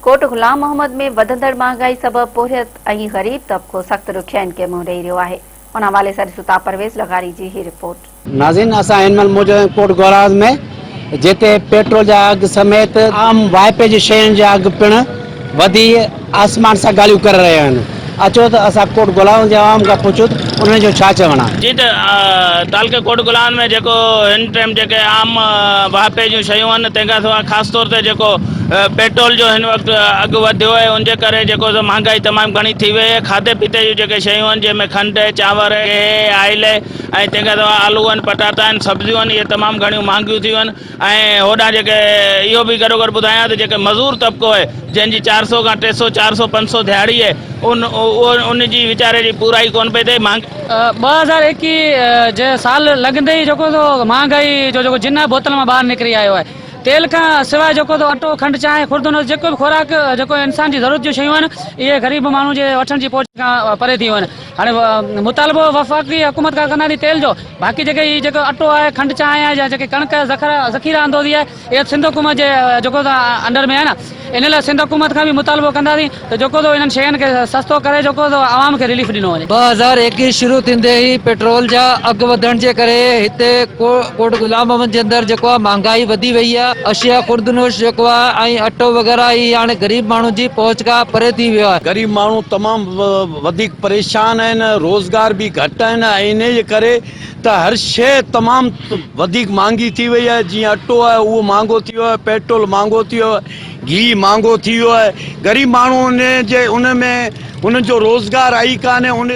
ڪوٽ غلام محمد ۾ وڌندڙ مهانگائي سبب پورهيت ۽ غريب طبقو سخت ڏکيائين کي منهن ڏئي رهيو آهي. ان حوالي سان ڏسو تا پرويز لغاري جي هي رپورٽ. ناظرين اسان هن مهل موجود آهيون ڪوٽ غلام ۾ جتي پيٽرول جا اگهه سميت عام واهپي جي شين جا اگهه پڻ وڌي آسمان سان ڳالهيون ڪري رهيا آهن اچو ته اسان ڪوٽ غلام جي عوام کان پڇون ته انهن جو ڇا چوڻ آهي. جي ته تعلقي ڪوٽ غلام ۾ جيڪو هن ٽيم جيڪي عام واهپي جون شيون آهن تنهن کان سواء خاص طور تي جيڪو پيٽرول جو هن وقت اگهه وڌيو آهي ان جي ڪري جيڪو سو مهانگائي تمام گهڻي ٿي وئي آهي کاڌي پيتي جون جيڪي شيون آهن جنهن ۾ کنڊ چانور گيهه آئل ۽ تنهن کان سواء آلو آهن پٽاٽا آهن سبزيون آهن اهي تمام گهڻيون مهانگيون ٿي ويون آهن ۽ هوڏانهن جيڪي اهو به گڏوگڏ ٻڌايان ته جيڪي مزور طبقو آهي جنهن جي 400 کان 300 400 500 ڌياڙي آهي ان ان جي ويچاري جي پورائي ڪونه پئي ٿئي مهانگي 2021 جي سال لڳندي ئي جيڪو سو مهانگائي جو جيڪو جن آهي بوتل مان ٻاهر نڪري آيو آهي تيل کان سواء جيڪو سو اٽو کنڊ چانهه خوردونوش جيڪو به خوراڪ جيڪو انسان جي ضرورت جون شيون آهن اهي غريب ماڻهو جي وٺڻ جي پهچ کان پري ٿي ويون آهن هاڻي مطالبو وفاقي حڪومت کان ڪنداسين تيل جو باقي جيڪي هي جيڪو اٽو آهي کنڊ چانهه آهي يا جيڪي ڪڻڪ ذخيره اندوزي آهي اها سنڌ حڪومت جي جيڪو انڊر ۾ آهي نه ان لاء سنڌ حڪومت کان به مطالبو ڪنداسين ته جيڪو سو انهن شين کي سستو ڪري جيڪو سو عوام کي رليف ڏنو وڃي. 2021 شروع ٿيندي ئي پيٽرول جا اگهه وڌڻ جي ڪري هتي ڪوٽ غلام محمد جي اندر جيڪو آهي مهانگائي وڌي وئي آهي اشياء خوردنوش جيڪو آهي ۽ اٽو وغيره هي هاڻي غريب ماڻهو جي پهچ کان پري ٿي ويو آهي. غريب ماڻهو تمام وڌيڪ پريشان آهن روزگار به گهٽ آهن ۽ انهي جي ڪري ته هر شيء تمام وڌيڪ مهانگي ٿي وئي آهي جيئن اٽو آهي اهو مهانگو ٿي ويو آهي پيٽرول مهانگو ٿي ويو آهي گيهه مهانگو ٿي ويو آهي غريب ماڻهو ان جي ان ۾ انهن جو روزگار آهي ئي ڪانه ان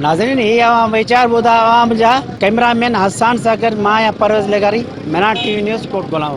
ناظرين هي اوهان ويچار ٻڌا عوام جا ڪئميرا مين حسان سان گڏ مان آهيان پرويز لغاري مهراڻ ٽي وي نيوز ڪوٽ غلام.